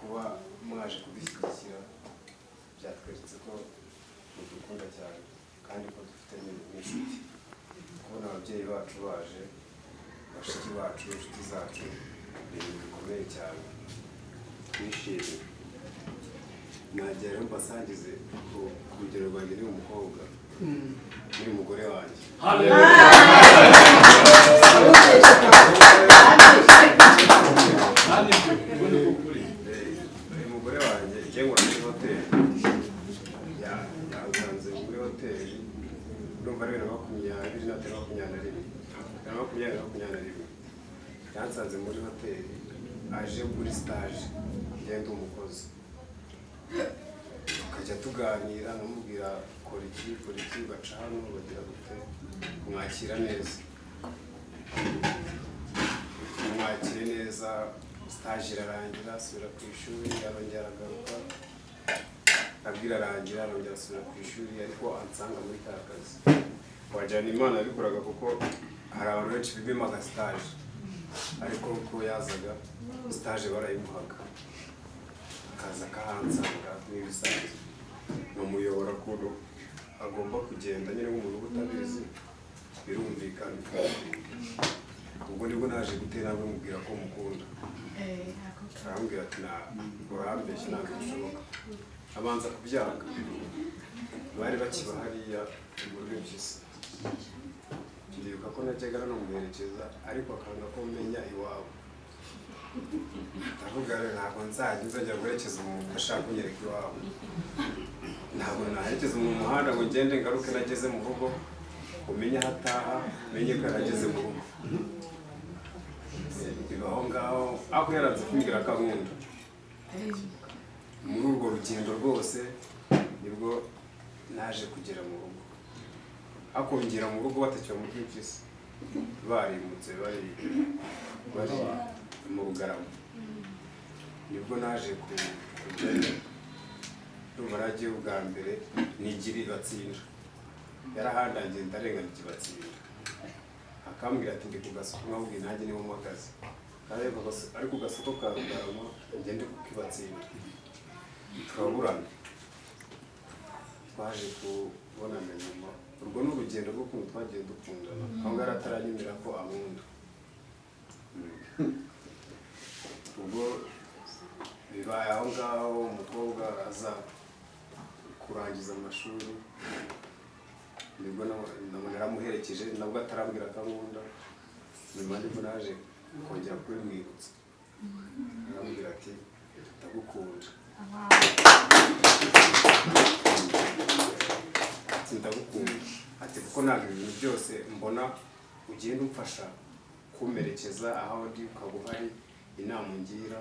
Kuba mwaje kudushyigikira byatweretse ko mudukunda cyane kandi ko dufite n'inshuti. Kubona ababyeyi bacu baje, bashiki bacu, inshuti zacu, ni ibintu bikomeye cyane twishimye. Nagira rero mbasangize ku rugero rwanjye n'uyu mukobwa, n'uyu mugore wanjye. Kandi ubwo ni ko kuri. Uyu mugore wanjye, njye nkora muri hoteli. Yansanze muri hoteli, urumva ari 2025, 21, 2021. Yansanze muri hoteli aje muri stage, ngenda umukozi, tukajya tuganira, nkamubwira kora iki, kora iki, baca hano, bagira gute, kumwakira neza, mwakire neza. Stage irarangira, asubira ku ishuri, arongera aragaruka, abwira arangira, arongera asubira ku ishuri, ariko ansanga muri ka kazi. Wajyana Imana yabikoraga, kuko hari abantu benshi bibimaga stage, ariko uko yazaga stage barayimuhaga, akaza akahansanga nk'ibisanzwe, nkamuyobora ukuntu agomba kugenda nyine nk'umuntu uba utabizi, birumvikana. Ubwo nibwo naje gutera intambwe mubwira ko mukunda. Arambwira ati: "Urambeshya, ntabwo bishoboka." Abanza kubyanga. Bari bakiba hariya muri Mpyisi. Ndibuka ko najyaga nanamuherekeza, ariko akanga ko menya iwabo. Ndavuga rero, ntabwo nzajya nzajya guherekeza umuntu udashaka kunyereka iwabo. Ntabwo naherekeza mu muhanda ngo ngende ngaruke nageze mu rugo, umenye aho ataha, umenye ko yarageze mu rugo. Biba aho ngaho, ariko yaranze kumbwira ko ankunda. Muri urwo rugendo rwose nibwo naje kugera mu rugo, akongera mu rugo batakira mu Rw'impyisi, barimutse, bari mu Rugarama. Nibwo naje kujyayo. Ndumva naragiye ubwa mbere nigira ibatsinda, yarahandangiye, ndarenga ikibatsinda. Akambwira ati: "Ndi ku gasoko." Nkabubwira nanjye niho mpagaze. Kandi ariko ku gasoko ka Rugarama, njye ndi kukibatsinda. Turaburana, twaje kubonana nyuma. Urwo ni urugendo rw'ukuntu twagiye dukundana, aho ngaho ataranyemera ko ankunda. Ubwo bibaye aho ngaho, umukobwa aza kurangiza amashuri, nibwo naramuherekeje, nabwo atarambwira ko ankunda. Nyuma nibwo naje kongera kubimwibutsa, arambwira ati: "Ndagukunda." Ati: "Ndagukunda." Ati: "Kuko ntabwo ibintu byose mbona ugenda umfasha kumperekeza aho ndi, ukaba uhari, inama ungira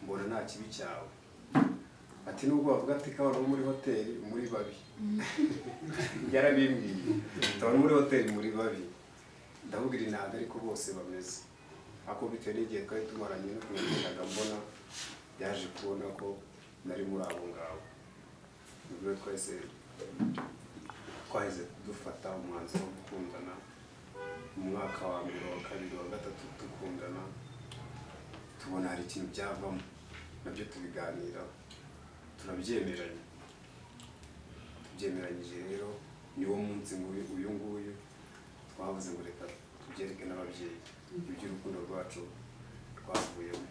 mbona nta kibi cyawe." Ati: "Nubwo bavuga ati ko abantu bo muri hoteli muri babi." Yarabimbwiye, abantu muri hoteli muri babi. Ndamubwira ntabwo ariko bose bameze, ariko bitewe n'igihe twari tumaranye no nagendaga mbona, yaje kubona ko nari muri abo ngabo. Nibwo twahise dufata umwanzuro wo gukundana. Mu mwaka wa mbere, wa kabiri, wa gatatu dukundana, tubona hari ikintu byavamo, nabyo tubiganiraho, turabyemeranya. Tubyemeranyije rero, niwo munsi nguyu uyu nguyu twavuze ngo reka tubyereke n'ababyeyi iby'urukundo rwacu twavuyemo.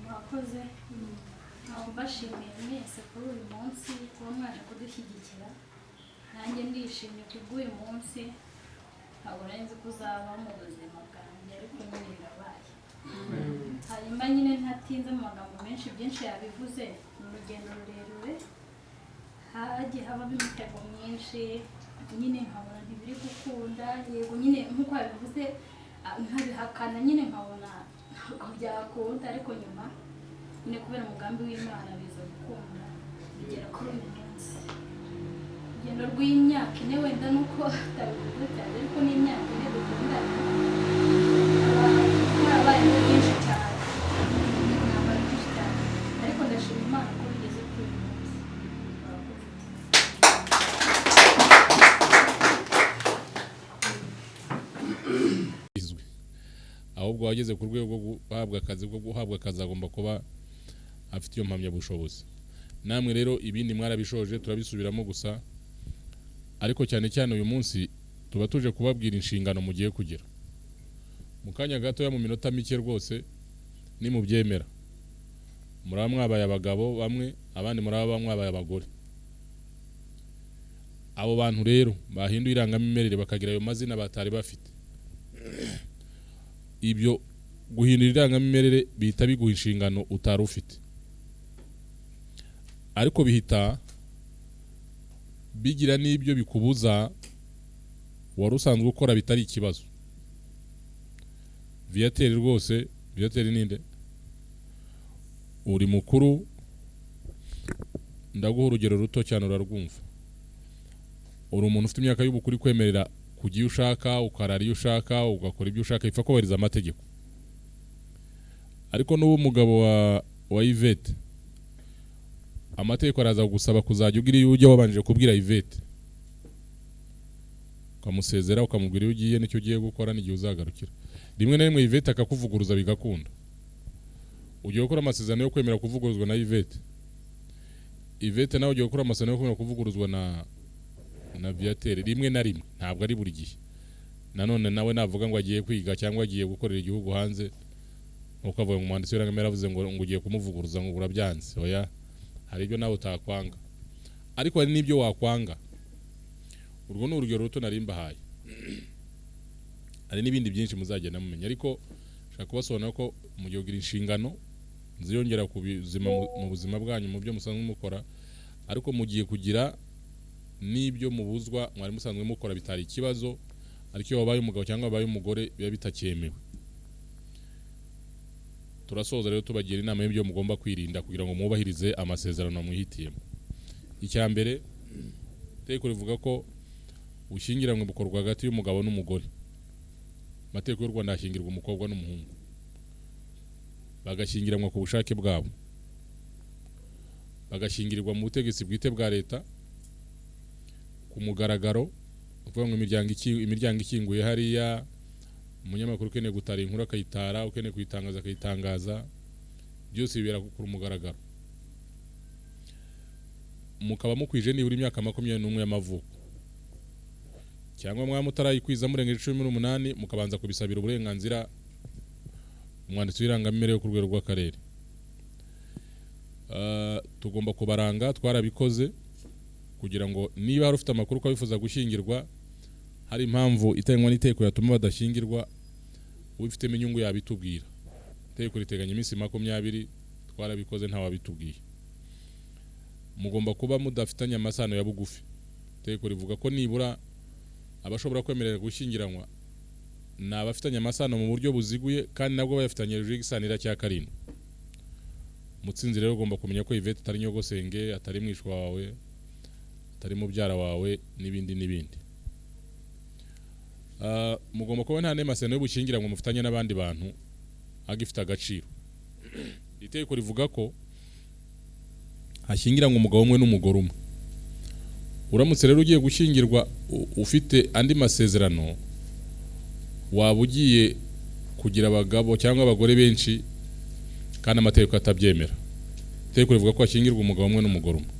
Murakoze. Nkaba mbashimiye mwese kuri uyu munsi kuba mwaje kudushyigikira. Nanjye ndishimye kubw'uyu munsi. Ntabwo nari nzi ko uzaba mu buzima bwanjye, ariko nyine birabaye. Hanyuma nyine ntatinze mu magambo menshi, byinshi yabivuze. Ni urugendo rurerure, hagiye habamo imitego myinshi, nyine nkabona ntibiri gukunda. Yego nyine nk'uko yabivuze, nkabihakana nyine, nkabona ntabwo byakunda, ariko nyuma nyine kubera umugambi w'Imana biza gukunda, bigera kuri uyu munsi. Urugendo rw'imyaka 4, wenda nuko utabivuze cyane, ariko ni imyaka 4 dukundana, harabayemo byinshi cyane, intambara nyinshi cyane, ariko ndashima Imana ko bigeze kuri uyu munsi. Murakoze. Ahubwo wageze ku rwego rwo guhabwa akazi, bwo guhabwa akazi agomba kuba afite iyo mpamyabushobozi. Namwe rero ibindi mwarabishoje, turabisubiramo gusa, ariko cyane cyane uyu munsi tuba tuje kubabwira inshingano mugiye kugira mu kanya gatoya, mu minota mike rwose. Nimubyemera muraba mwabaye abagabo bamwe, abandi muraba mwabaye abagore. Abo bantu rero bahinduye irangamimerere bakagira ayo mazina batari bafite, ibyo guhindura irangamimerere bihita biguha inshingano utari ufite, ariko bihita bigira n'ibyo bikubuza wari usanzwe ukora bitari ikibazo. Viateur rwose, Viateur ninde uri mukuru? Ndaguha urugero ruto cyane urarwumva. Uri umuntu ufite imyaka y'ubukuru kwemerera kujya iyo ushaka, ukarara iyo ushaka, ugakora ibyo ushaka, ipfa kubahiriza amategeko. Ariko n'ubu umugabo wa Yvette, amategeko araza gusaba kuzajya ugira iyo ujya wabanje kubwira Yvette, ukamusezera, ukamubwira iyo ugiye n'icyo ugiye gukora n'igihe uzagarukira. Rimwe na rimwe Yvette akakuvuguruza bigakunda. Ugiye gukora amasezerano yo kwemera kuvuguruzwa na Yvette. Yvette nawe ugiye gukora amasezerano yo kwemera kuvuguruzwa na Viateur rimwe na rimwe, ntabwo ari buri gihe. Nanone nawe navuga ngo agiye kwiga cyangwa agiye gukorera igihugu hanze, nkuko avuga ngo umwanditsi w'irangamimerere yaravuze ngo ugiye kumuvuguruza ngo urabyanze. Oya, hari ibyo nawe utakwanga, ariko hari n'ibyo wakwanga. Urwo ni urugero ruto nari mbahaye, hari n'ibindi byinshi muzagenda mumenya, ariko nshaka kubasobanurira ko mugiye kugira inshingano ziyongera ku buzima, mu buzima bwanyu, mu byo musanzwe mukora, ariko mugiye kugira n'ibyo mubuzwa mwari musanzwe mukora bitari ikibazo, ariko iyo wabaye umugabo cyangwa wabaye umugore biba bitakyemewe. Turasoza rero tubagira inama y'ibyo mugomba kwirinda kugira ngo mwubahirize amasezerano mwihitiyemo. Icya mbere, itegeko rivuga ko ubushyingiranwe bukorwa hagati y'umugabo n'umugore. Amategeko y'u Rwanda hashyingirwa umukobwa n'umuhungu, bagashyingiranwa ku bushake bwabo, bagashyingirirwa mu butegetsi bwite bwa leta ku mugaragaro. Ukuvuga ngo imiryango ikinguye hariya, umunyamakuru ukeneye gutara inkuru akayitara, ukeneye kuyitangaza akayitangaza, byose bibera ku mugaragaro. Mukaba mukwije nibura imyaka 21 y'amavuko, cyangwa mwaba mutarayikwiza murengeje 18 mukabanza kubisabira uburenganzira umwanditsi w'irangamimerere yo ku rwego rw'akarere. Tugomba kubaranga, twarabikoze kugira ngo niba hari ufite amakuru ko abifuza gushyingirwa, hari impamvu itangwa n'iteko yatuma badashyingirwa, ubifitemo inyungu yabitubwira. Itegeko riteganya iminsi 20, twarabikoze ntawabitubwiye. Mugomba kuba mudafitanye amasano ya bugufi. Itegeko rivuga ko nibura abashobora kwemererwa gushyingiranwa ni abafitanye amasano mu buryo buziguye, kandi nabwo bayafitanye hejuru y'igisanira cya 7. Mutsinzi rero ugomba kumenya ko Yvette atari nyogosenge, atari mwishwa wawe, atari mubyara wawe, n'ibindi n'ibindi. Mugomba kuba nta n'amasezerano y'ubushyingiranwe mufitanye n'abandi bantu agifite agaciro. Itegeko rivuga ko hashyingiranwa umugabo umwe n'umugore umwe. Uramutse rero ugiye gushyingirwa ufite andi masezerano, waba ugiye kugira abagabo cyangwa abagore benshi, kandi amategeko atabyemera. Itegeko rivuga ko hashyingirwa umugabo umwe n'umugore umwe.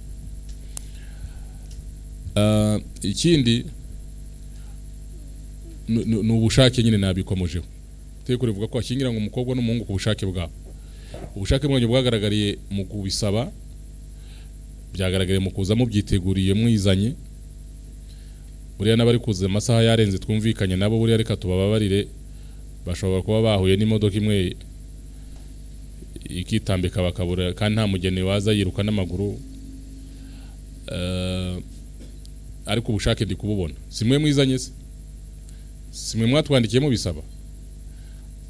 Ikindi ni ubushake nyine nabikomojeho. Itegeko rivuga ko hashyingiranwa umukobwa n'umuhungu ku bushake bwabo. Ubushake bwanyu bwagaragariye mu kubisaba, byagaragariye mu kuza mubyiteguriye mwizanye. Buriya n'abari kuza amasaha yarenze twumvikanye nabo, buriya reka tubababarire, bashobora kuba bahuye n'imodoka imwe ikitambika bakabura, kandi nta mugeni waza yiruka n'amaguru. Ariko ubushake ndi kububona. Si mwe mwizanye se? Si mwe mwatwandikiye mubisaba?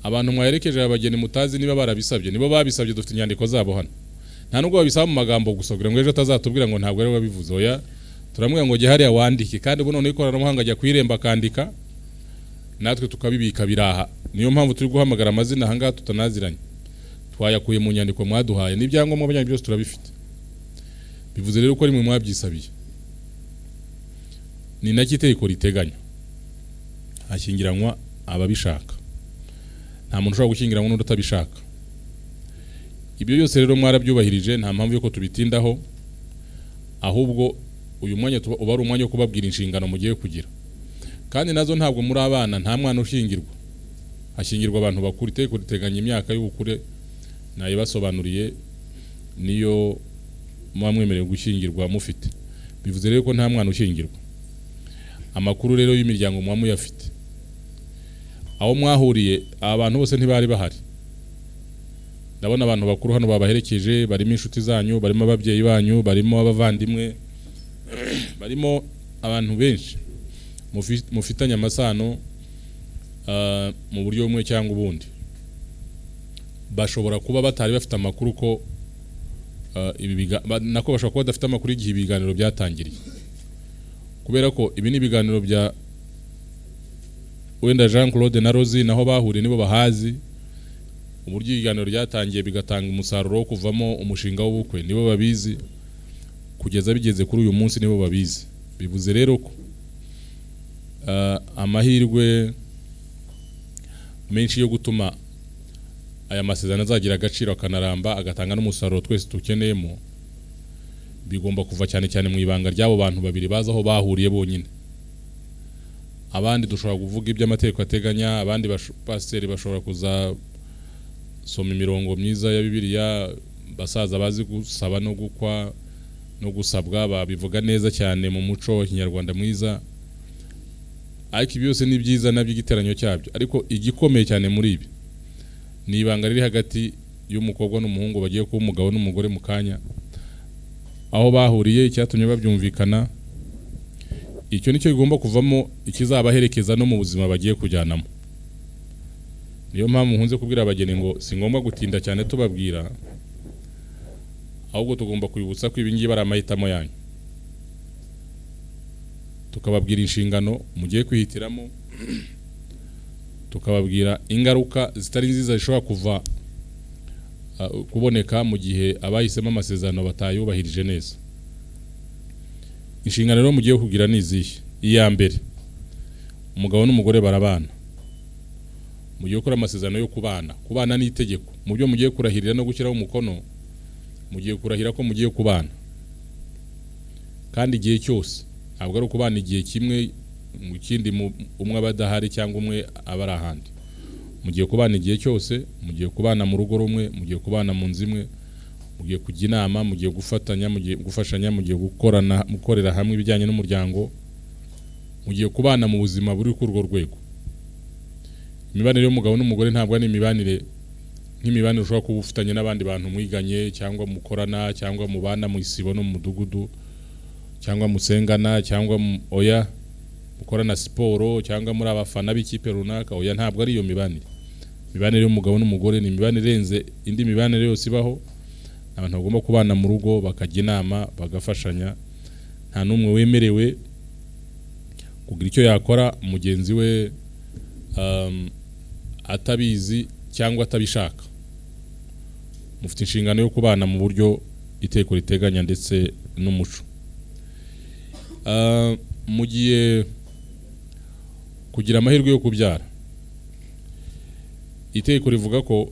Abantu mwaherekeje abageni mutazi niba barabisabye, nibo babisabye, dufite inyandiko zabo hano. Nta nubwo babisaba mu magambo gusa kugira ngo ejo atazatubwira ngo ntabwo ari we wabivuze. Oya, turamubwira ngo jya hariya wandike, kandi ubu noneho ikoranabuhanga ajya ku irembo akandika, natwe tukabibika biraha. Niyo mpamvu turi guhamagara amazina aha ngaha tutanaziranye, twayakuye mu nyandiko mwaduhaye, n'ibyangombwa byanyu byose turabifite. Bivuze rero ko ari mwe mwabyisabiye. Ni nacyo itegeko riteganya, hashyingiranwa ababishaka. Nta muntu ushobora gushyingiranwa n'undi utabishaka. Ibyo byose rero mwarabyubahirije, nta mpamvu yuko tubitindaho. Ahubwo uyu mwanya uba ari umwanya wo kubabwira inshingano mugiye kugira, kandi nazo ntabwo muri abana. Nta mwana ushyingirwa, hashyingirwa abantu bakuru. Itegeko riteganya imyaka y'ubukure, nayibasobanuriye, niyo muba mwemerewe gushyingirwa mufite. Bivuze rero ko nta mwana ushyingirwa. Amakuru rero y'imiryango muba muyafite, aho mwahuriye. Abantu bose ntibari bahari. Ndabona abantu bakuru hano babaherekeje, barimo inshuti zanyu, barimo ababyeyi banyu, barimo abavandimwe, barimo abantu benshi mufitanye amasano mu buryo bumwe cyangwa ubundi. Bashobora kuba batari bafite amakuru ko ibi nako bashobora kuba badafite amakuru y'igihe ibiganiro byatangiriye, kubera ko ibi ni ibiganiro bya wenda Jean Claude na Rosie, naho bahuriye nibo bahazi. Uburyo ibiganiro byatangiye bigatanga umusaruro wo kuvamo umushinga w'ubukwe, nibo babizi. Kugeza bigeze kuri uyu munsi, nibo babizi. Bivuze rero ko amahirwe menshi yo gutuma aya masezerano azagira agaciro, akanaramba, agatanga n'umusaruro twese dukeneyemo, bigomba kuva cyane cyane mu ibanga ry'abo bantu babiri bazi aho bahuriye bonyine. Abandi dushobora kuvuga ibyo amategeko ateganya, abandi pasiteri bashobora kuzasoma imirongo myiza ya Bibiliya, basaza bazi gusaba no gukwa no gusabwa babivuga neza cyane mu muco wa Kinyarwanda mwiza. Ariko ibi byose ni byiza nabyo igiteranyo cyabyo, ariko igikomeye cyane muri ibi ni ibanga riri hagati y'umukobwa n'umuhungu bagiye kuba umugabo n'umugore mu kanya, aho bahuriye, icyatumye babyumvikana. Icyo nicyo kigomba kuvamo ikizabaherekeza no mu buzima bagiye kujyanamo. Niyo mpamvu nkunze kubwira abageni ngo si ngombwa gutinda cyane tubabwira, ahubwo tugomba kwibutsa ko ibi ngibi ari amahitamo yanyu, tukababwira inshingano mugiye kwihitiramo, tukababwira ingaruka zitari nziza zishobora kuva kuboneka mu gihe abahisemo amasezerano batayubahirije neza. Inshingano rero mugiye kugira ni izihe? Iya mbere, umugabo n'umugore barabana. Mugiye gukora amasezerano yo kubana. Kubana ni itegeko. Mu byo mugiye kurahirira no gushyiraho umukono, mugiye kurahira ko mugiye kubana, kandi igihe cyose. Ntabwo ari ukubana igihe kimwe, mu kindi umwe aba adahari cyangwa umwe aba ari ahandi. Mugiye kubana igihe cyose, mugiye kubana mu rugo rumwe, mugiye kubana mu nzu imwe, mugiye kujya inama, mugiye gufatanya, mugiye gufashanya, mugiye gukorana, gukorera hamwe ibijyanye n'umuryango, mugiye kubana mu buzima buri kuri urwo rwego. Imibanire y'umugabo n'umugore ntabwo ari imibanire nk'imibanire ushobora kuba ufitanye n'abandi bantu mwiganye, cyangwa mukorana, cyangwa mubana mu isibo no mu mudugudu, cyangwa musengana, cyangwa oya, mukorana siporo, cyangwa muri abafana b'ikipe runaka. Oya, ntabwo ari iyo mibanire. Imibanire y'umugabo n'umugore ni imibanire irenze indi mibanire yose ibaho. Abantu bagomba kubana mu rugo, bakajya inama, bagafashanya. Nta n'umwe wemerewe kugira icyo yakora mugenzi we atabizi cyangwa atabishaka. Mufite inshingano yo kubana mu buryo iteko riteganya ndetse n'umuco. Mugiye kugira amahirwe yo kubyara. Itegeko rivuga ko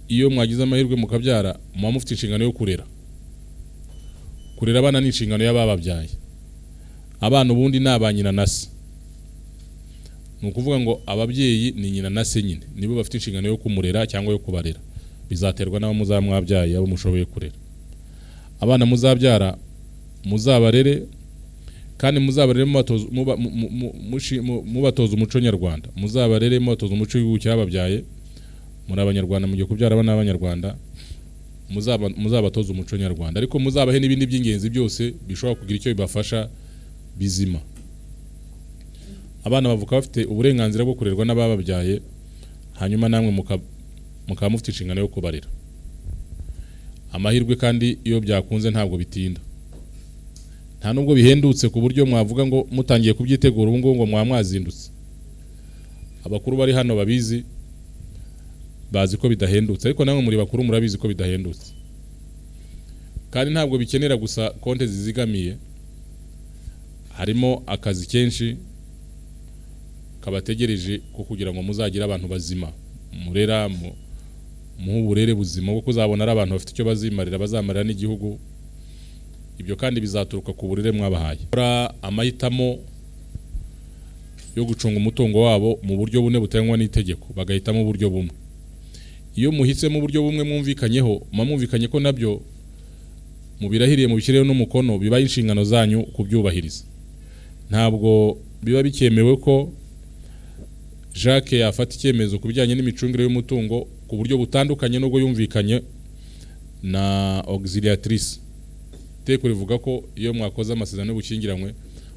iyo mwagize amahirwe mukabyara, muba mufite inshingano yo kurera. Kurera abana ni inshingano y'abababyaye. Abana ubundi ni aba nyina na se. Ni ukuvuga ngo ababyeyi ni nyina na se nyine, nibo bafite inshingano yo kumurera cyangwa yo kubarera. Bizaterwa n'abo muzaba mwabyaye, abo mushoboye kurera. Abana muzabyara muzabarere, kandi muzabarere mubatoza umuco nyarwanda, muzabarere mubatoza umuco w'igihugu cyababyaye. Muri Abanyarwanda, mugiye kubyara abana b'Abanyarwanda, muzabatoza umuco nyarwanda, ariko muzabahe n'ibindi by'ingenzi byose bishobora kugira icyo bibafasha bizima. Abana bavuka bafite uburenganzira bwo kurerwa n'abababyaye, hanyuma namwe mukaba mufite inshingano yo kubarera. Amahirwe kandi iyo byakunze ntabwo bitinda, nta nubwo bihendutse ku buryo mwavuga ngo mutangiye kubyitegura ubu ngubu ngo mwaba mwazindutse. Abakuru bari hano babizi, bazi ko bidahendutse, ariko namwe muri bakuru murabizi ko bidahendutse. Kandi ntabwo bikenera gusa konti zizigamiye, harimo akazi kenshi Kabategereje ko kugira ngo muzagire abantu bazima murera, muhe uburere buzima bwo kuzabona ari abantu bafite icyo bazimarira, bazamarira n'igihugu. Ibyo kandi bizaturuka ku burere mwabahaye. Gukora amahitamo yo gucunga umutungo wabo mu buryo bune buteganywa n'itegeko, bagahitamo uburyo bumwe. Iyo muhisemo uburyo bumwe mwumvikanyeho, muba mwumvikanye ko nabyo mubirahiriye, mubishyireho n'umukono, bibaye inshingano zanyu kubyubahiriza. Ntabwo biba bikemewe ko Jacques yafata icyemezo ku bijyanye n'imicungire y'umutungo ku buryo butandukanye n'ubwo yumvikanye na auxiliatrice. Itegeko rivuga ko iyo mwakoze amasezerano y'ubushyingiranywe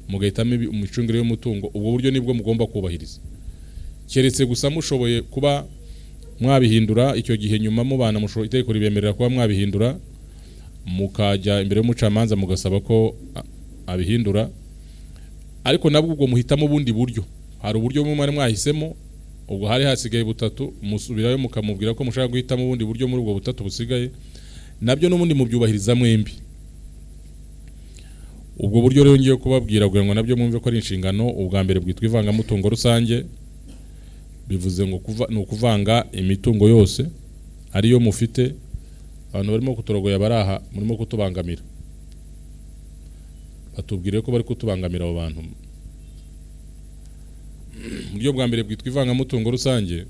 mugahitamo imicungire y'umutungo, ubwo buryo nibwo mugomba kubahiriza, keretse gusa mushoboye kuba mwabihindura. Icyo gihe nyuma mubana, itegeko ribemerera kuba mwabihindura, mukajya imbere y'umucamanza mugasaba ko abihindura. Ariko nabwo ubwo muhitamo ubundi buryo. Hari uburyo bumwe mwari mwahisemo, ubwo hari hasigaye butatu, musubirayo mukamubwira ko mushaka guhitamo ubundi buryo muri ubwo butatu busigaye, nabyo n'ubundi mubyubahiriza mwembi. Ubwo buryo rero ngiye kubabwira kugira ngo nabyo mwumve ko ari inshingano. Ubwa mbere bwitwa ivangamutungo rusange, bivuze ngo ni ukuvanga imitungo yose ariyo mufite. Abantu barimo kuturogoya bari aha, murimo kutubangamira, batubwire ko bari kutubangamira abo bantu. Uburyo bwa mbere bwitwa ivangamutungo rusange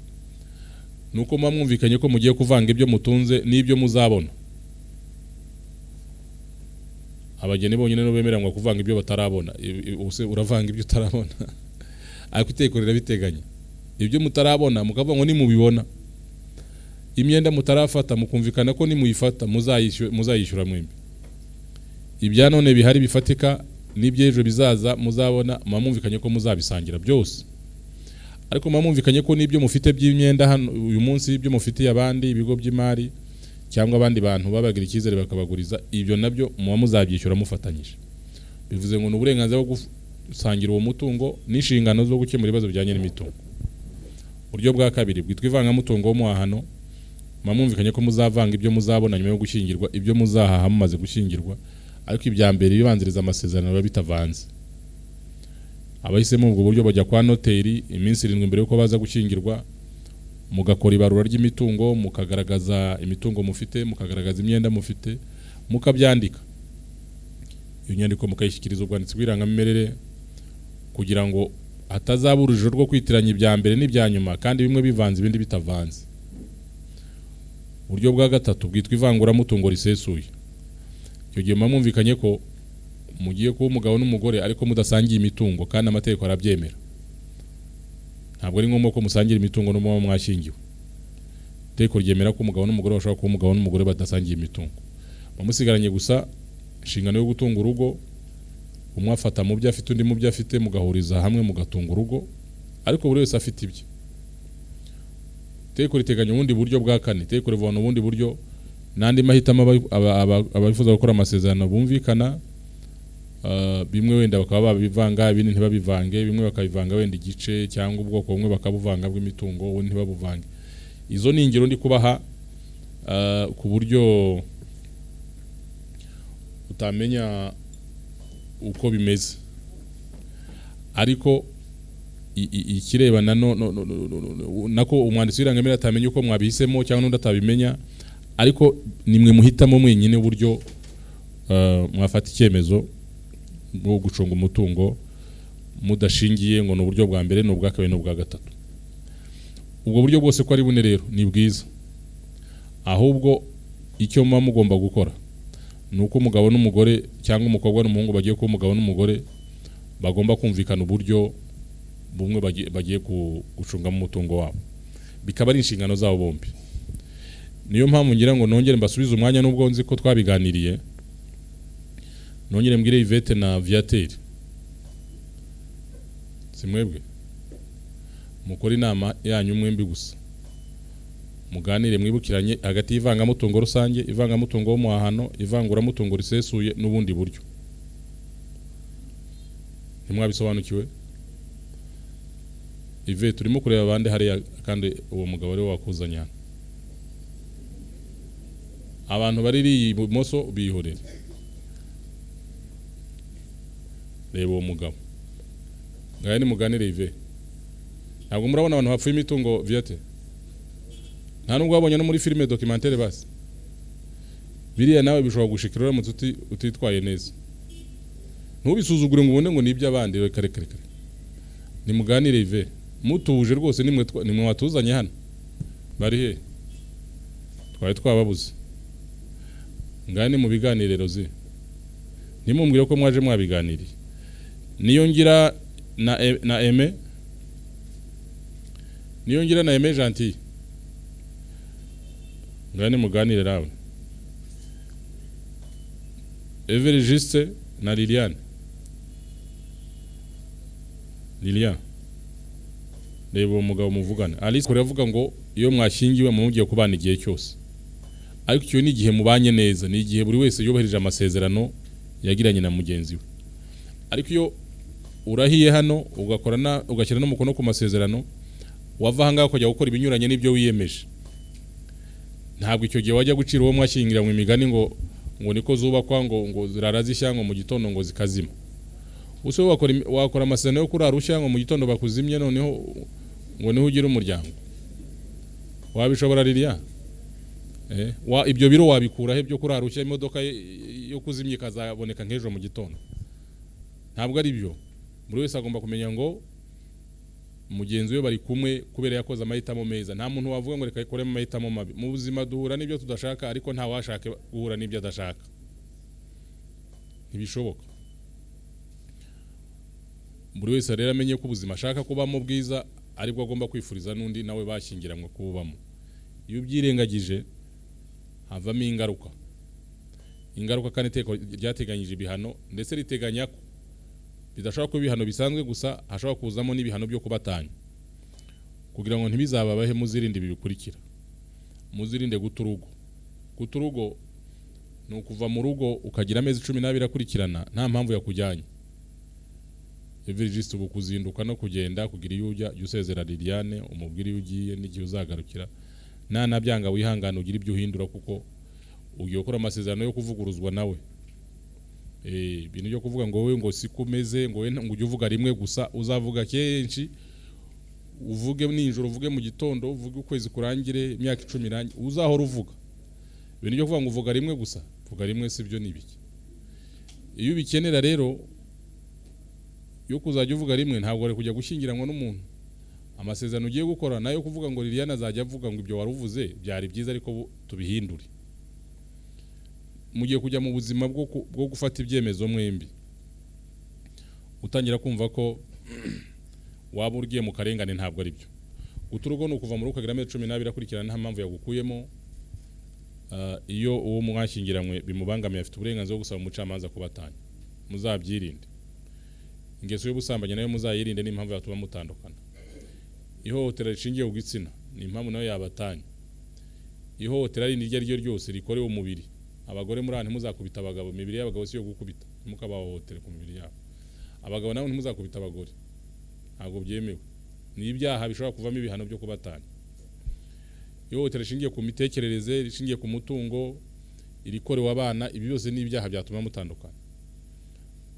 ni uko muba mwumvikanye ko mugiye kuvanga ibyo mutunze n'ibyo muzabona. Abageni bonyine nibo bemeranywa kuvanga ibyo batarabona. Ubuse uravanga ibyo utarabona? Ariko itegeko rirabiteganya. Ibyo mutarabona mukavuga ngo nimubibona, imyenda mutarafata mukumvikana ko nimuyifata muzayishyura mwembi. Ibya none bihari bifatika n'iby'ejo bizaza muzabona, muba mwumvikanye ko muzabisangira byose. Ariko muba mwumvikanye ko n'ibyo mufite by'imyenda hano uyu munsi, ibyo mufitiye abandi, ibigo by'imari cyangwa abandi bantu babagira icyizere bakabaguriza, ibyo nabyo muba muzabyishyura mufatanyije. Bivuze ngo ni uburenganzira bwo gusangira uwo mutungo n'inshingano zo gukemura ibibazo bijyanye n'imitungo. Uburyo bwa kabiri bwitwa ivangamutungo w'umuhahano, muba mwumvikanye ko muzavanga ibyo muzabona nyuma yo gushyingirwa, ibyo muzahaha mumaze gushyingirwa, ariko ibya mbere bibanziriza amasezerano biba bitavanze. Abahisemo ubwo buryo bajya kwa noteri iminsi 7 mbere yuko baza gushyingirwa, mugakora ibarura ry'imitungo, mukagaragaza imitungo mufite, mukagaragaza imyenda mufite, mukabyandika. Iyo nyandiko mukayishyikiriza ubwanditsi bw'irangamimerere kugira ngo hatazaba urujijo rwo kwitiranya ibya mbere n'ibya nyuma, kandi bimwe bivanze ibindi bitavanze. Uburyo bwa gatatu bwitwa ivanguramutungo risesuye. Icyo gihe muba mwumvikanye ko mugiye kuba umugabo n'umugore ariko mudasangiye imitungo, kandi amategeko arabyemera. Ntabwo ari ngombwa ko musangira imitungo n'umuba mwashyingiwe. Itegeko ryemera ko umugabo n'umugore bashobora kuba umugabo n'umugore badasangiye imitungo. Muba musigaranye gusa inshingano yo gutunga urugo, umwe afata mu byo afite undi mu byo afite, mugahuriza hamwe mugatunga urugo, ariko buri wese afite ibye. Itegeko riteganya ubundi buryo bwa kane. Itegeko rivana ubundi buryo n'andi mahitamo abifuza gukora amasezerano bumvikana, bimwe wenda bakaba babivanga, ibindi ntibabivange, bimwe bakabivanga wenda igice cyangwa ubwoko bumwe bakabuvanga bw'imitungo, ubundi ntibabuvange. Izo ni ingero ndi kubaha ku buryo utamenya uko bimeze. Ariko ikirebana no, no, no, no, no, no, nako umwanditsi w'irangamimerere atamenya uko mwabihisemo cyangwa n'undi atabimenya, ariko nimwe muhitamo mwenyine uburyo mwafata icyemezo bwo gucunga umutungo mudashingiye ngo ni uburyo bwa mbere, ni ubwa kabiri, ni ubwa gatatu. Ubwo buryo bwose ko ari bune rero ni bwiza. Ahubwo icyo muba mugomba gukora ni uko umugabo n'umugore cyangwa umukobwa n'umuhungu bagiye kuba umugabo n'umugore bagomba kumvikana uburyo bumwe bagiye gucungamo umutungo wabo, bikaba ari inshingano zabo bombi. Niyo mpamvu ngira ngo nongere mbasubize umwanya, nubwo nzi ko twabiganiriye, nongere mbwire Yvette na Viateur, si mwebwe mukora inama yanyu mwembi gusa, muganire mwibukiranye hagati y'ivangamutungo rusange, ivangamutungo w'umuhahano, ivanguramutungo risesuye n'ubundi buryo. Ntimwabisobanukiwe? Yvette, turimo kureba abandi hariya, kandi uwo mugabo ariwe wakuzanye hano. Abantu bari ibumoso bihorere, reba uwo mugabo ngahe, nimuganire Yvette. Ntabwo murabona abantu bapfuye imitungo viyate? Nta nubwo wabonye no muri filime documentaire? Basi biriya nawe bishobora gushikira uramutse utitwaye neza. Ntubisuzugure ngo ubone ngo ni iby'abandi. Reka, reka, reka, nimuganire ive mutuje rwose. Nimwe nimwe watuzanye hano. Bari he? Twari twababuze. Ngane mu biganiriro zi, ntimumbwire ko mwaje mwabiganiriye. Niyo ngira na Aime, niyo ngira na Aime Gentil, ngane muganire nawe. Every Juste na Liliane. Liliane, reba uwo mugabo muvugane. Alice kure avuga ngo iyo mwashyingiwe muba mugiye kubana igihe cyose, ariko icyo ni igihe mubanye neza, ni igihe buri wese yubahirije amasezerano yagiranye na mugenzi we. Ariko iyo urahiye hano, ugakora ugashyira n'umukono ku masezerano, wava ahangaha ukajya gukora ibinyuranye n'ibyo wiyemeje, ntabwo icyo gihe wajya gucira uwo mwashyingiranywe imigani ngo niko zubakwa, ngo zirara zishya, ngo mu gitondo ngo zikazima. Use wakora amasezerano yo kurara ushya, ngo mu gitondo bakuzimye, noneho ngo niho ugira umuryango? Wabishobora, Lilian? Ibyo biro wabikura he byo kurara ushya, imodoka yo kuzimya ikazaboneka nk'ejo mu gitondo? Ntabwo ari byo. Buri wese agomba kumenya ngo mugenzi we bari kumwe kubera yakoze amahitamo meza. Nta muntu wavuga ngo reka ikoremo amahitamo mabi. Mu buzima duhura n'ibyo tudashaka, ariko nta washaka guhura n'ibyo adashaka, ntibishoboka. Buri wese rero amenye ko ubuzima ashaka kubamo bwiza aribwo agomba kwifuriza n'undi nawe bashyingiranywe kububamo. Iyo ubyirengagije havamo ingaruka. Ingaruka kandi iteko ryateganyije ibihano, ndetse riteganya ko bidashobora kuba ibihano bisanzwe gusa, hashobora kuzamo n'ibihano byo kubatanya. Kugira ngo ntibizababahe, muzirinde ibi bikurikira: muzirinde guta urugo. Guta urugo ni ukuva mu rugo ukagira amezi 12 akurikirana nta mpamvu yakujyanye. Evariste, ubu kuzinduka no kugenda kugira iyo ujya, jya usezera Liliane, umubwire iyo ugiye n'igihe uzagarukira. Nanabyanga wihangane, ugire ibyo uhindura, kuko ugiye gukora amasezerano yo kuvuguruzwa nawe. Ibintu byo kuvuga ngo wowe ngo siko umeze, ngo wowe ngo ujye uvuga rimwe gusa, uzavuga kenshi, uvuge nijoro, uvuge mu gitondo, uvuge ukwezi kurangire, imyaka 10 irangire, uzahora uvuga. Ibintu byo kuvuga ngo uvuga rimwe gusa, vuga rimwe si byo, ni ibiki? Iyo ubikenera rero yo kuzajya uvuga rimwe, ntabwo wari kujya gushyingiranwa n'umuntu. Amasezerano ugiye gukora nayo kuvuga ngo Liliane azajya avuga ngo ibyo wari uvuze byari byiza, ariko tubihindure. Mugiye kujya mu buzima bwo gufata ibyemezo mwembi. Utangira kumva ko waba ugiye mu karengane, ntabwo ari byo. Guta urugo ni ukuva mu rugo ukagira amezi 12 akurikirana nta mpamvu yagukuyemo. Iyo uwo mwashyingiranywe bimubangamiye, afite uburenganzira bwo gusaba umucamanza kubatanya. Muzabyirinde. Ingeso y'ubusambanyi nayo muzayirinde, ni impamvu yatuma mutandukana. Ihohotera rishingiye ku gitsina ni impamvu nayo yabatanya. Ihohotera rindi iryo ari ryo ryose rikorewe umubiri. Abagore muri aha, ntimuzakubita abagabo. Imibiri y'abagabo si iyo gukubita, ntimukabahohotere ku mibiri yabo. Abagabo nabo ntimuzakubita abagore, ntabwo byemewe, ni ibyaha bishobora kuvamo ibihano byo kubatanya. Ihohotera rishingiye ku mitekerereze, rishingiye ku mutungo, irikorewe abana, ibi byose ni ibyaha byatuma mutandukana.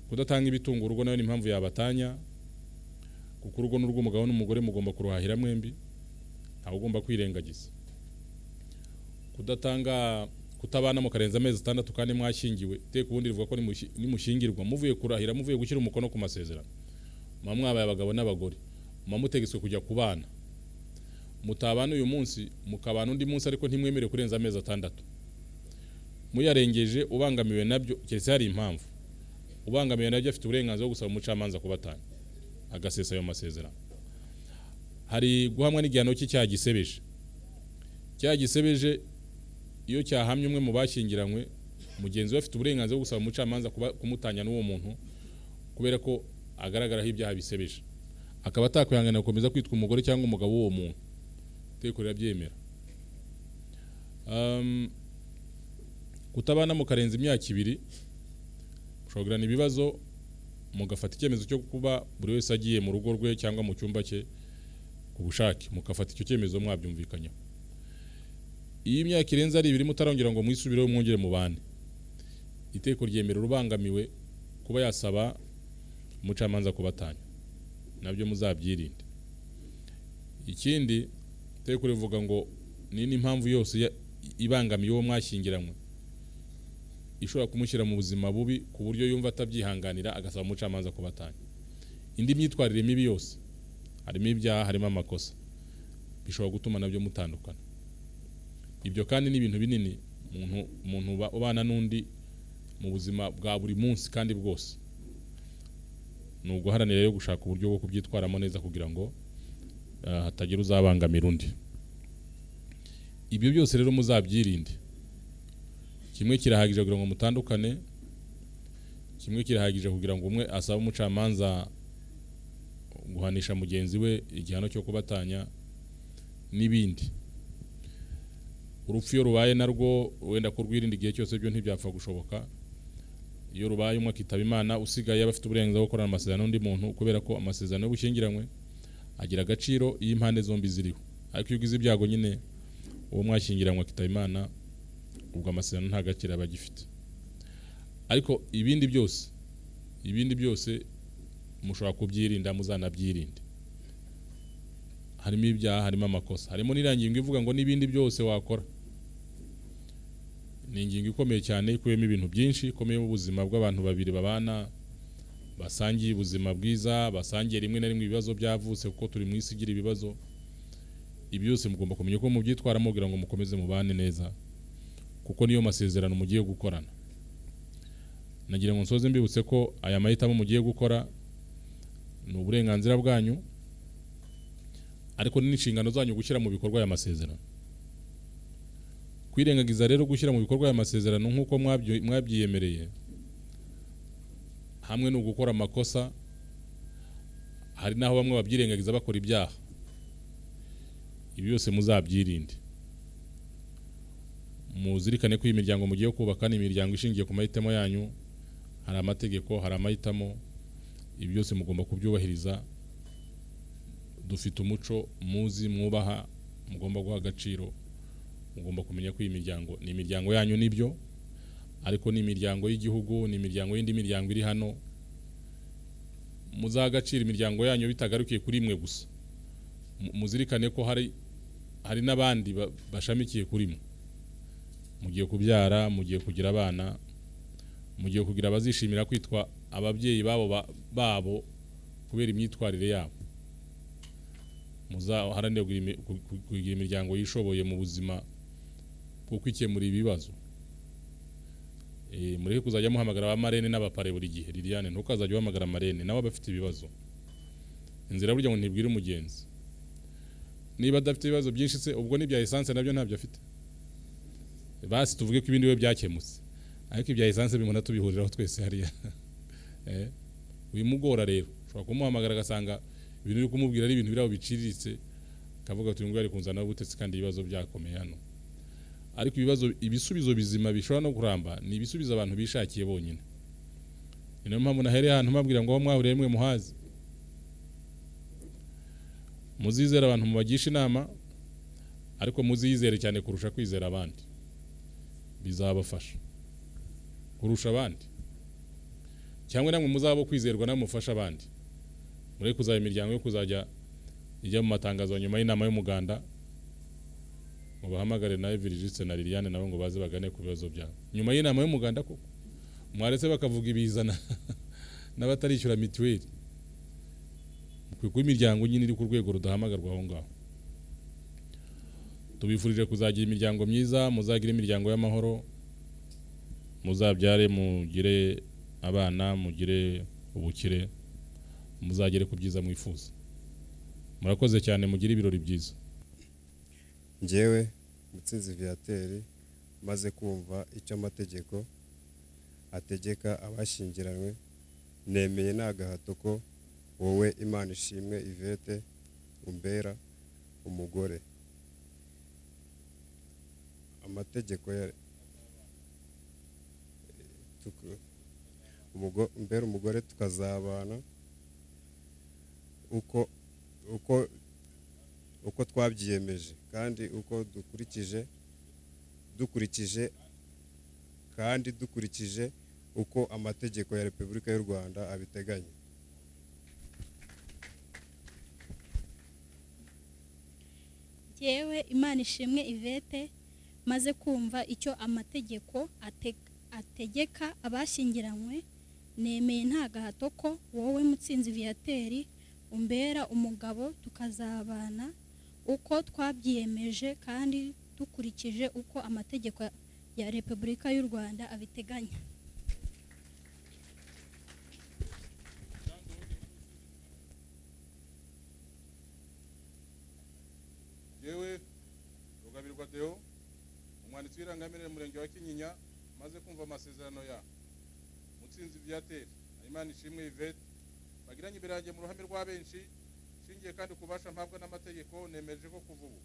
Kudatanga ibitunga urugo nayo ni impamvu yabatanya, kuko urugo ni urw'umugabo n'umugore, mugomba kuruhahira mwembi, ntawe ugomba kwirengagiza. Kudatanga, kutabana mukarenza amezi 6 kandi mwashyingiwe. Iteka ubundi rivuga ko nimushyingirwa, muvuye kurahira, muvuye gushyira umukono ku masezerano, muba mwabaye abagabo n'abagore, muba mutegetswe kujya kubana. Mutabana uyu munsi, mukabana undi munsi, ariko ntimwemerewe kurenza amezi 6. Muyarengeje, ubangamiwe nabyo, keretse hari impamvu, ubangamiwe nabyo afite uburenganzira bwo gusaba umucamanza kubatanya, agasesa ayo masezerano. Hari guhamwa n'igihano cy'icyaha gisebeje. Icyaha gisebeje iyo cyahamye umwe mu bashyingiranywe, mugenzi we afite uburenganzira bwo gusaba umucamanza kumutanya n'uwo muntu, kubera ko agaragaraho ibyaha bisebeje, akaba atakwihanganira gukomeza kwitwa umugore cyangwa umugabo w'uwo muntu. Itegeko rirabyemera. Kutabana mukarenza imyaka 2, mushobora kugirana ibibazo mugafata icyemezo cyo kuba buri wese agiye mu rugo rwe cyangwa mu cyumba cye ku bushake, mugafata icyo cyemezo mwabyumvikanyeho. Iyo imyaka irenze ari 2 mutarongera ngo mwisubireho mwongere mubane, itegeko ryemera urubangamiwe kuba yasaba umucamanza kubatanya. Nabyo muzabyirinde. Ikindi, itegeko rivuga ngo ni n'impamvu yose ibangamiye uwo mwashyingiranywe ishobora kumushyira mu buzima bubi ku buryo yumva atabyihanganira, agasaba umucamanza kubatanya. Indi myitwarire mibi yose, harimo ibyaha, harimo amakosa, bishobora gutuma nabyo mutandukana. Ibyo kandi ni ibintu binini umuntu ubana n'undi mu buzima bwa buri munsi kandi bwose. Ni uguharanira rero gushaka uburyo bwo kubyitwaramo neza kugira ngo hatagira uzabangamira undi. Ibyo byose rero muzabyirinde. Kimwe kirahagije kugira ngo mutandukane, kimwe kirahagije kugira ngo umwe asabe umucamanza guhanisha mugenzi we igihano cyo kubatanya n'ibindi. Urupfu iyo rubaye narwo, wenda kurwirinda igihe cyose byo ntibyapfa gushoboka. Iyo rubaye umwe akitaba Imana, usigaye aba afite uburenganzira bwo gukorana amasezerano n'undi muntu, kubera ko amasezerano y'ubushyingiranywe agira agaciro iyo impande zombi ziriho. Ariko iyo ugize ibyago nyine uwo mwashyingiranywe akitaba Imana, ubwo amasezerano nta gaciro aba agifite. Ariko ibindi byose mushobora kubyirinda, muzanabyirinde. Harimo ibyaha, harimo amakosa, harimo n'iriya ngingo ivuga ngo n'ibindi byose wakora. Ni ingingo ikomeye cyane, ikubiyemo ibintu byinshi, ikomeyemo ubuzima bw'abantu babiri babana, basangiye ubuzima bwiza, basangiye rimwe na rimwe ibibazo byavutse, kuko turi mu isi igira ibibazo. Ibi byose mugomba kumenya uko mubyitwaramo kugira ngo mukomeze mubane neza, kuko niyo masezerano mugiye gukorana. Nagira ngo nsoze mbibutse ko aya mahitamo mugiye gukora ni uburenganzira bwanyu, ariko ni n'inshingano zanyu gushyira mu bikorwa aya masezerano. Kwirengagiza rero gushyira mu bikorwa aya masezerano nk'uko mwabyiyemereye, hamwe no gukora amakosa, hari n'aho bamwe babyirengagiza bakora ibyaha. Ibi byose muzabyirinde. Muzirikane ko iyi miryango mugiye kubaka ni imiryango ishingiye ku mahitamo yanyu. Hari amategeko, hari amahitamo, ibi byose mugomba kubyubahiriza. Dufite umuco muzi, mwubaha, mugomba guha agaciro. Mugomba kumenya ko iyi miryango ni imiryango yanyu, nibyo, ariko ni imiryango y'igihugu, ni imiryango y'indi miryango iri hano. Muzaha agaciro imiryango yanyu bitagarukiye kuri mwe gusa. Muzirikane ko hari n'abandi bashamikiye kuri mwe. Mugiye kubyara, mugiye kugira abana, mugiye kugira abazishimira kwitwa ababyeyi babo kubera imyitwarire yabo. Muzaharanire kugira imiryango yishoboye mu buzima bwo kwikemura ibibazo. Mureke kuzajya muhamagara ba marene n'abapare buri gihe. Liliane, ntukazajya uhamagara marene, nawe aba afite ibibazo. Inzira burya ngo ntibwire umugenzi. Niba adafite ibibazo byinshi se, ubwo n'ibya essence nabyo ntabyo afite. Basi tuvuge ko ibindi we byakemutse, ariko ibya essence bimuna tubihuriraho twese hariya. Wimugora rero, ushobora kumuhamagara agasanga ibintu uri kumubwira ari ibintu biraho biciriritse, akavuga ati ngo ari kunzana ubutetsi kandi ibibazo byakomeye hano. Ariko ibisubizo bizima bishobora no kuramba ni ibisubizo abantu bishakiye bonyine. Ni nayo mpamvu nahereye ahantu mbabwira ngo aho mwahuriye mwe muhazi. Muzizere abantu mubagisha inama, ariko muziyizere cyane kurusha kwizera abandi. Bizabafasha kurusha abandi, cyangwa namwe muzabo kwizerwa namwe mufasha abandi. Muri kuzaba imiryango yo kuzajya ijya mu matangazo nyuma y'inama y'umuganda, mubahamagare na Virgiliste na Liliane nabo ngo baze bagane ku bibazo byabo nyuma y'inama y'umuganda. Koko mwaretse bakavuga ibizana n'abatarishyura mituweli. Kuko imiryango nyine iri ku rwego rudahamagarwa aho ngaho. Tubifurije kuzagira imiryango myiza, muzagira imiryango y'amahoro, muzabyare mugire abana, mugire ubukire, muzagere ku byiza mwifuza. Murakoze cyane, mugire ibirori byiza. Njyewe Mutsinzi Viateur maze kumva icyo amategeko ategeka abashyingiranywe, nemeye nta gahato ko wowe Imana ishimwe Yvette umbera umugore. Amategeko ya umbera umugore tukazabana uko twabyiyemeje kandi uko dukurikije kandi dukurikije uko amategeko ya Repubulika y'u Rwanda abiteganya. Jyewe Imana ishimwe Yvette, maze kumva icyo amategeko ategeka abashyingiranywe, nemeye nta gahato ko wowe Mutsinzi Viateur umbera umugabo, tukazabana uko twabyiyemeje kandi dukurikije uko amategeko ya Repubulika y'u Rwanda abiteganya. Yewe Rugabirwa Deo, umwanditsi w'irangamimerere mu murenge wa Kinyinya, maze kumva amasezerano ya Mutsinzi Viateur na Imana ishimwe Yvette bagiranye imbere yanjye mu ruhame rwa benshi, nshingiye kandi ku bubasha mpabwa n'amategeko, nemeje ko kuva ubu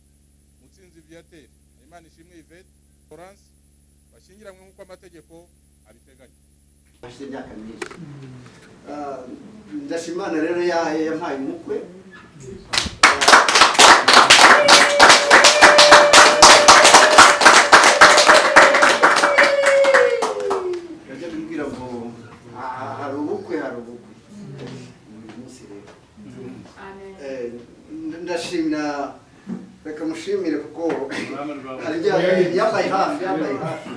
Mutsinzi Viateur na Imana ishimwe Yvette Florence bashyingiranywe nk'uko amategeko abiteganya. Hashize imyaka myinshi. Ndashima Imana rero yampaye umukwe. Yajya kumbwira ngo hari ubukwe, hari ubukwe uyu munsi rero. Ndashimira, reka mushimire kuko hari ibyo yambaye hafi, yambaye hafi.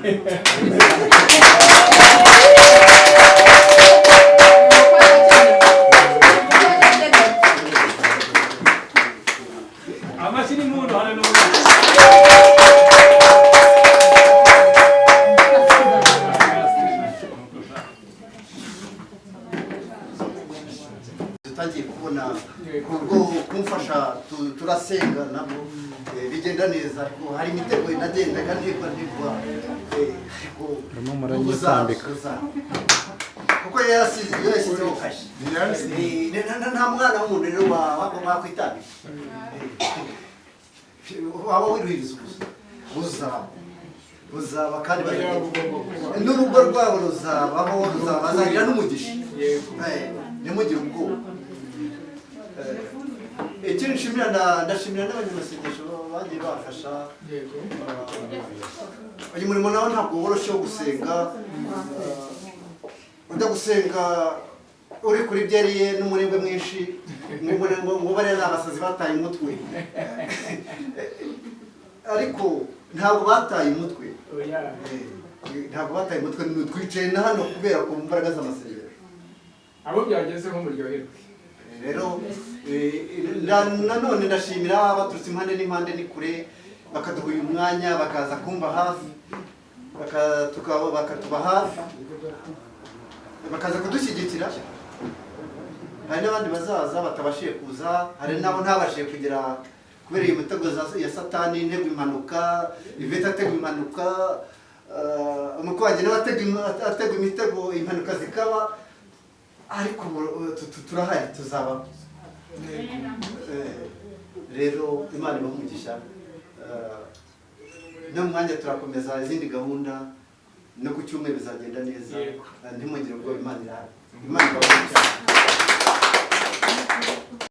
Amashyi n'impundu, haleluya. Tutagiye kubona kubwo kumfasha, turasenga nabo, bigenda neza, ariko hari imitego inagendaga ntigwa ntigwa, ariko Murimo muranyitambika. uzaba. Kuko yarasize, iyo yashyizeho kashe. Nta mwana w'umuntu rero wakwitambika, waba wiruhiriza ubusa. Uzaba, uzaba kandi n'urugo rwabo ruzabaho, ruzaba, bazagira n'umugisha. Ntimugire ubwoba. Ikindi nshimira, ndashimira n'abanyamasengesho bagiye bafasha. Uyu murimo nawo ntabwo woroshye wo gusenga. Ujya gusenga uri kuri byeriye n'umurengwe mwinshi, ngo bariya ni abasazi bataye umutwe, ariko ntabwo bataye umutwe. Ntabwo bataye umutwe, twicaye na hano kubera ku mbaraga z'amasengesho. Abo byagezeho muryoherwe. Rero nanone ndashimira baturutse impande n'impande ni kure, bakaduha uyu mwanya, bakaza kumva hafi, bakatuba hafi, bakaza kudushyigikira. Hari n'abandi bazaza batabashije kuza, hari n'abo ntabashije kugera kubera iyo mitego ya Satani, intego impanuka, Yvette ategwa impanuka, umukwe wanjye nawe ategwa imitego, impanuka zikaba, ariko turahari, tuzaba. Rero Imana ibahe umugisha. No mu mwanya turakomeza izindi gahunda, no ku cyumweru bizagenda neza. Yego. Ntimugire ubwoba, Imana irahari. Imana ibahe umugisha.